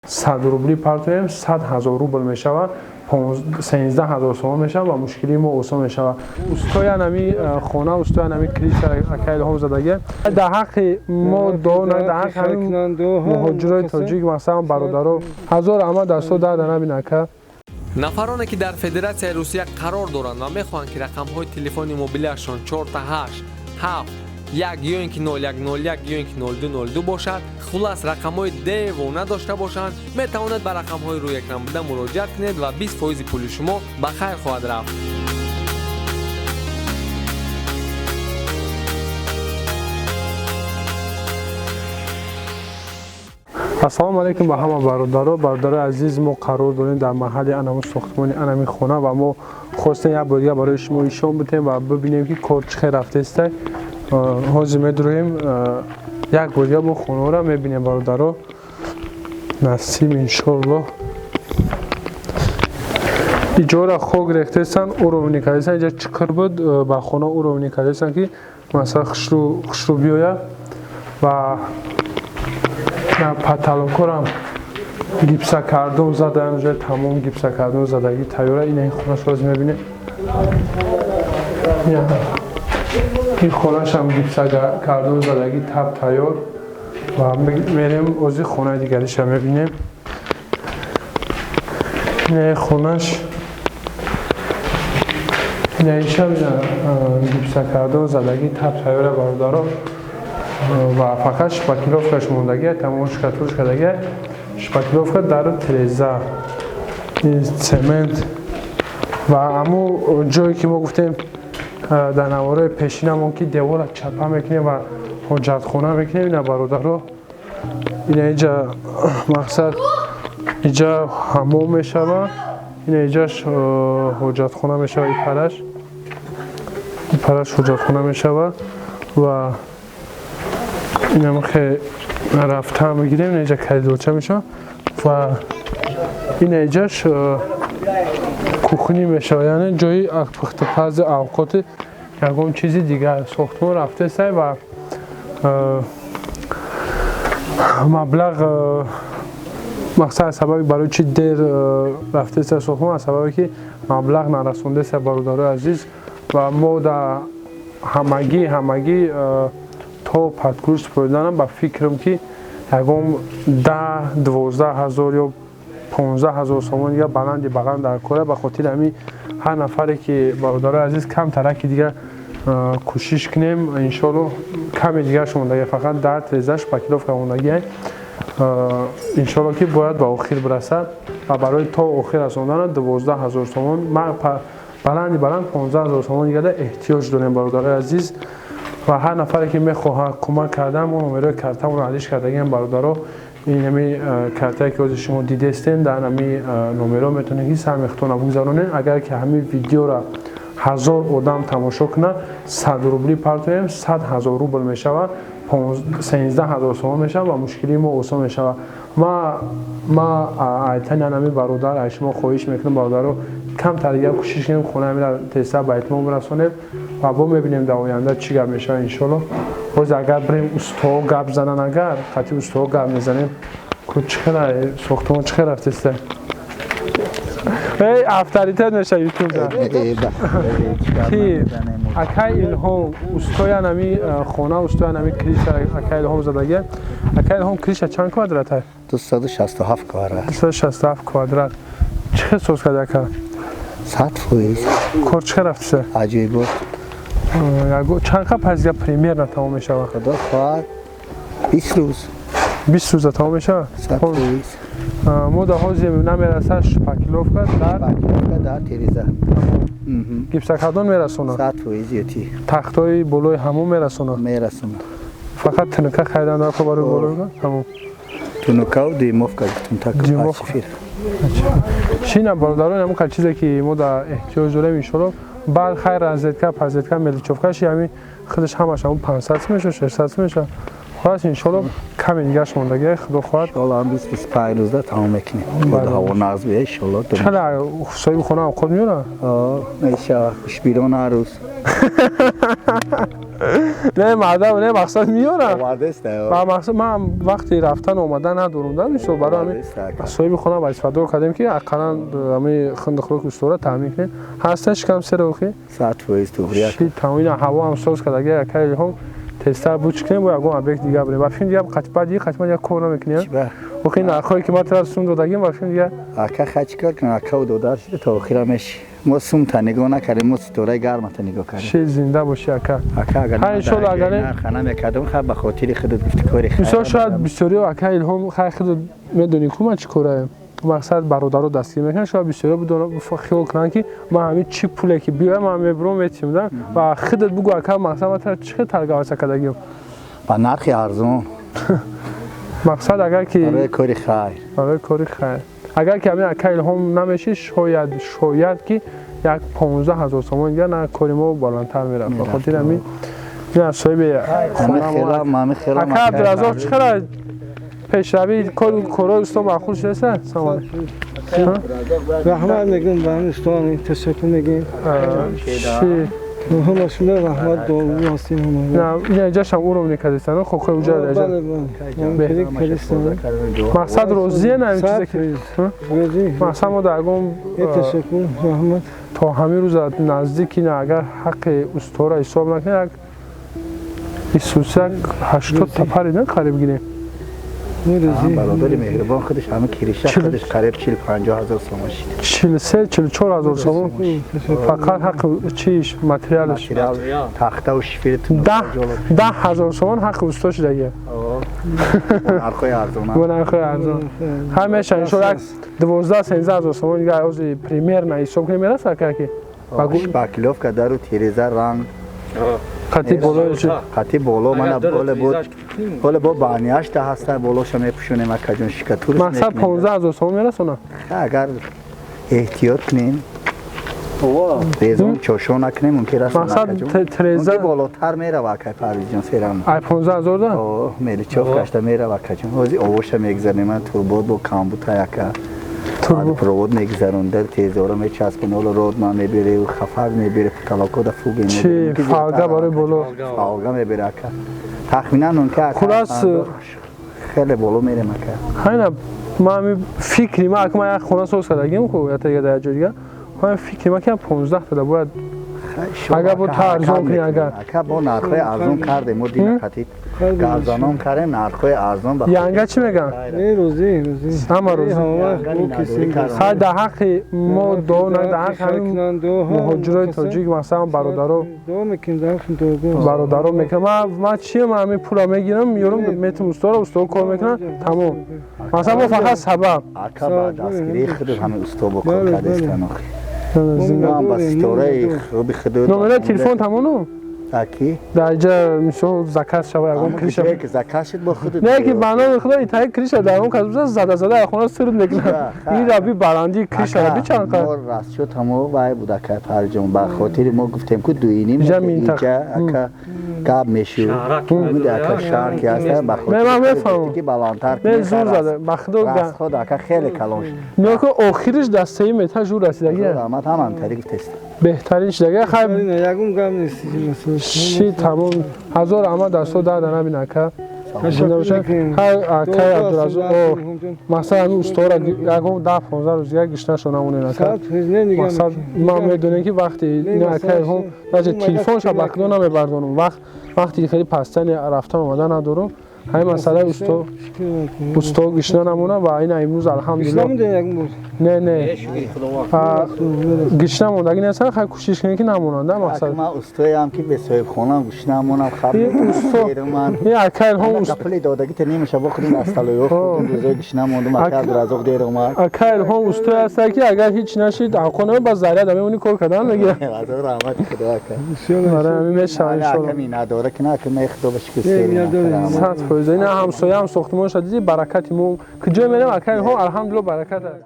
100 рубли партоем, 100 ҳазор рубл мешавад, 13 ҳазор сомон мешавад ва мушкилии мо осон мешавад. Устои анами хона, устои анами крыша ака Илҳом задагия. Дар ҳаққи мо дуо, дар ҳаққи ҳамин муҳоҷирои тоҷик, масалан бародаро, ҳазор раҳмат, дастҳо дарда набин ака. Нафароне ки дар Федератсияи Русия қарор доранд ва мехоҳанд, ки рақамҳои телефони мобилиашон 4 8 7 1 ё ин ки 0101 ё ин ки 0202 бошад, хулас рақамҳои девона дошта бошанд, метавонед ба рақамҳои рӯи экран буда муроҷиат кунед ва 20 фоизи пули шумо ба хайр хоҳад рафт. Ассалому алайкум ба ҳама бародаро. Бародарои азиз, мо қарор дорем дар маҳалли анаму сохтмони анами хона ва мо хостем як бор дигар барои шумо ишон битем ва бибинем, ки кор чӣ хел рафтеста. Ҳозир медуроем, як бор дигар мо хонаро мебинем, бародаро. Насиб, иншоаллоҳ. Иҷора хок рехтестан, уровни кардестан. Иҷа чиқир буд, ба хона уровни кардестан, ки масалан хушрӯ биёяд ва потолокорам гипсокартон задаям, уже тамом гипсокартон задагӣ тайёра. Ина ин хонаш роз мебинем, ин хонашам гипсокартон задагӣ таб тайёр ва мерем ози хонаи дигариша мебинем. Ина хонаш, ина ишам гипсокартон задагӣ таб тайёра, бародаро, ва фақат шпаклёвкаш мондагия, тамом штукатурка дагия, шпаклёвка дару тиреза, цемент ва ҳамун ҷое ки мо гуфтем дар навораи пешинамон, ки девора чапа мекунем ва ҳоҷатхона мекунем. Ина бародаро, ина иҷа мақсад иҷа ҳамом мешава, ина иҷаш ҳоҷатхона мешава, ипараш ҳоҷатхона мешава ва инам хе рафта мегирем, инаҷа коридорча мешава ва инаҷаш кухни мешава, яъне ҷои пухтупази авқоти ягон чизи дигар. Сохтмон рафтесай ва маблағ мақсад аз сабаби барои чи дер рафтеса сохтмон, аз сабабе ки маблағ нарасондеса, бародарои азиз. Ва мо да ҳамагӣ то под ключ супориданам ба фикрам, ки ягон 10, 12 ҳазор ё 15 ҳазор сомон дига баланди баланд дар кора. Ба хотири ҳамин ҳар нафаре ки, бародарои азиз, камтараки дига кӯшиш кунем, иншоаллоҳ. Каме дигараш мондагия, фақат дар треза шпаклёвка мондагия, иншоаллоҳ ки бояд ба охир бирасад ва барои то охир расондана 12 ҳазор сомон, баланди баланд 15 ҳазор сомон дигада эҳтиёҷ дорем, бародарои азиз. Ва ҳар нафаре ки мехоҳад кӯмак кардан, мо номерои картамонро алиш кардагиам, бародаро. Ин ҳами картае ки ҳозир шумо дидестем, дар ҳами номеро метавонед ки саҳми худтонро бигзаронед. Агар ки ҳамин видеоро 1000 одам тамошо кунад, 100 рубли партоем, 100 ҳазор рубл мешавад, 13 ҳазор сомон мешавад ва мушкилии мо осон мешавад. Ма айтани ҳами бародар аз шумо хоҳиш мекунам, бародаро, камтар дигар кӯшиш кунем, хонаи мира тезтар ба итмом расонем ва бо мебинем дар оянда чӣ гап мешавад, иншоаллоҳ. Боз агар бирем устоҳо гап занан, агар қатъи устоҳо гап мезанем, ку чӣ хела сохтмон, чӣ хел рафтеста? Эй, авторитет меша ютубда. Ки акай Илҳом устои анами хона, устои анами крыша акай Илҳом задагия. Акай Илҳом, крыша чанд квадрат ай? 267 квадрат. 267 квадрат. Чӣ хел соз карда, ака? 100%. Кор чӣ хел рафтеса? Аҷоибот. Чанд қа пазига примерно тамом мешавад? Худо хоҳад, 20 рӯз. 20 рӯза тамом мешавад? 100%. Мо дар ҳозир намерасад шпаклёвка дар Шпаклёвка дар тереза. Гипсокартон мерасонад? 100% ёти. Тахтҳои болои ҳамон мерасонад? Мерасонад. Фақат тунука харидан дар ко барои болои ҳамон. Тунукаву дюймовка гуфтум, так. Дюймовка. Шина, бародарон, ҳамон кал чизе ки мо дар эҳтиёҷ дорем, иншоаллоҳ. Баъд хайр, розетка, пазетка, мелочёвкаш, ҳамин худаш ҳамаш ҳамон 500 мешавад, 600 мешавад. Хулас, иншоалло, каме дигаш мондагия, худо хоҳад. Иншоалло, ҳам 20-25 рӯзда тамом мекунем. Ҳаво нағз бия, иншоалло. Чала соҳиби хона овқот меёра? Мешава, хушбирон ҳар рӯз. Не, мардам, не, мақсад меёра. Ба мақсад ман вақти рафтан омадан надорум, да, мисол, барои ҳамин соҳиби хона вазифадор кардем, ки ақаллан ҳамин хунду хӯроки устора таъмин кунем. Ҳаста шикам сера охи? 100% туғрия. Ши тамомина ҳаво ҳам соз кардаги, акай Илҳом, тезтар буч кунем, бо ягон объект дига бирем. Ба фикр дига баъди қатима дига кор намекунем. Охи нархҳое ки ма тара сум додагим, ба фикр дига. Ака, хай, чӣ кор кунам, акау додар шуда то охира меши. Мо сумта нигоҳ накардем, мо ситораи гармата нигоҳ кардем. Ши, зинда бошӣ, ака. Ака, агар Хай, иншоалло, агар нарха намекардам, хай, ба хотири худат гуфти кори хайр. Мисол, шояд бисёриҳо, ака Илҳом, хай, худат медонӣ ку ман чӣ кораем, мақсад бародаро дастгир мекунанд. Шояд бисёриҳо бидонанд, хиёл кунанд, ки ман ҳамин чӣ пуле ки биёям, ман мебурам, метиҳам, да. Ва худат бугӯ, ака, мақсад ман тара чӣ хел торговаться кардагиам? Ба нархи арзон. Мақсад, агар ки барои кори хайр. Барои кори хайр. Агар ки ҳамин ака Илҳом намеши, шояд ки як 15 000 сомон дигар на кори мо баландтар мерафт. Ба хотири ҳамин ин соҳиби хона, ака Абдуразоқ, чӣ хела пешравии корҳои усто маъқул шудааст? Салом. Раҳмат мегӯм ба ҳамин устони, ташаккур мегӯем. Ҳамашона раҳмат, дуо ҳастем. Ҷашам уровни кардистан, хокҳои уҷа. Мақсад розие на ин чизе ки мақсад мо дар ягон Ташаккур, раҳмат. То ҳамин рӯза наздики на, агар ҳаққи устора ҳисоб накунем, як исусяк 80 та паридан қариб гирем. Бародари меҳрибон худаш ҳама кириша худаш қариб 40-50 ҳазор сомон шид. 43-44 ҳазор сомон фақат ҳаққи чиш, материалаш. Тахтаву шифери. 10 ҳазор сомон ҳаққи усто шудагия. Нархҳои арзон. Бо нархҳои арзон ҳамеша, иншоалло, як 12-13 ҳазор сомон дига ози примерно ҳисоб кунем, мераса, ки Шпаклёвка, дару тиреза, ранг. Қати боло. Қати боло мана боле буд, боле бо баниашта ҳаста, болоша мепӯшонем, акаҷон, штукатур. Мақсад 15 ҳазор сомон мерасона. Агар эҳтиёт кунем, резон чошо накунем, мумкин Мақсад треза болотар мерава, акай Парвизҷон, серам. Ай 15 ҳазор да? Мелочёвка шта мерава, акаҷон. Ҳози овоша мегзарем, турбот бо камбута, яка провод мегзарон, дар тезора мечаспон, ҳоло родма мебире, хафак мебире, потолок ода фуге. Чи фалга барои боло. Фалга мебире, ака. Тахминан мумкин ака. Хулас, хеле боло мерем, ака. Хайна, ман фикри ма, ака, ман як хона соз кардагим ку, ята дар ҷо дига, ман фикри ма ки 15 тада бояд, агар бо та арзон кунӣ, агар Ака, бо нархҳои арзон кардем, мо дина қатид гарзаном кардем, нархҳои арзон. Янга чӣ мегӯянд? Не, розӣ, розӣ. Ҳама розӣ. Хай, дар ҳаққи мо дуо на, дар ҳаққи ҳамин муҳоҷирои тоҷик, масалан, бародаро бародаро мекунам. Ман чием, ҳамин пула мегирам, меёрам, метим усторо, усто кор мекунам, тамом. Масалан, мо фақат сабаб. Ака, ба дастгирии худат ҳамин усто бо кор кардастан охи. Ба ситораи хуби худат. Номераи телефон тамону? Аки? Дар ҷа, мисол, заказ шава, ягон крыша. Ки заказ шуд, бо худат. Не, ки ба номи худо, итаи крыша дар он кас биза, зада зада хона сирд мекунад. Ин раби баландии крыша раби чанд қа? Мо расчёт ҳамо вай буд, ака Парҷон, ба хотири мо гуфтем ку дуиним иҷа ака гап мешуд. Ака, шаҳр ки ҳаста, ба хотири ман мефаҳмам ки баландтар. Не, зур зада, ба худо. Расход, ака, хеле калон шуд. Нигоҳ кун, охириш дар сеюм этаж ӯ расидаги. Раҳмат, ҳамам тариқ тест. Беҳтарин шидаги, хай. Ягон гап нест. Ши, тамом, ҳазор раҳмат, дастҳо дарда набин, ака. Ҳай, акай Абдуразоқ, мақсад ҳамин устора ягон 10-15 рӯз дигар гишнашо намонем, ака. Мақсад, ман медонем, ки вақти акайҳом даже телефонша ба худо намебардонам, вақт вақти хеле пастани рафтан омада надорам. Ҳамин масъалаи усто, усто гишна намонам ва ина имрӯз, алҳамдулилло. Не, не, гишна мондагӣ нестан. Хай, кӯшиш кунем, ки намонанд, мақсад. Ман устоям, ки бе соҳибхонаам гушна монам. Хаб пули додагӣ та нимаша бохӯрим, асталоё рӯзои гишна мондум, ака Абдуразоқ дер омад. Ака Илҳом устое ҳаста, ки агар ҳеҷ нашид, ақо ба заряда мемонӣ, кор кардан мегирад. Раҳмати худо, ака. Барои ҳамин мешавад, иншоалло. Ака, миннатдора ки на, ака, худо ба шукр. 100%. Ина ҳамсояам сохтмонша диди, баракати мо куҷо мерем, ака Илҳом, алҳамдулилло, баракат аст.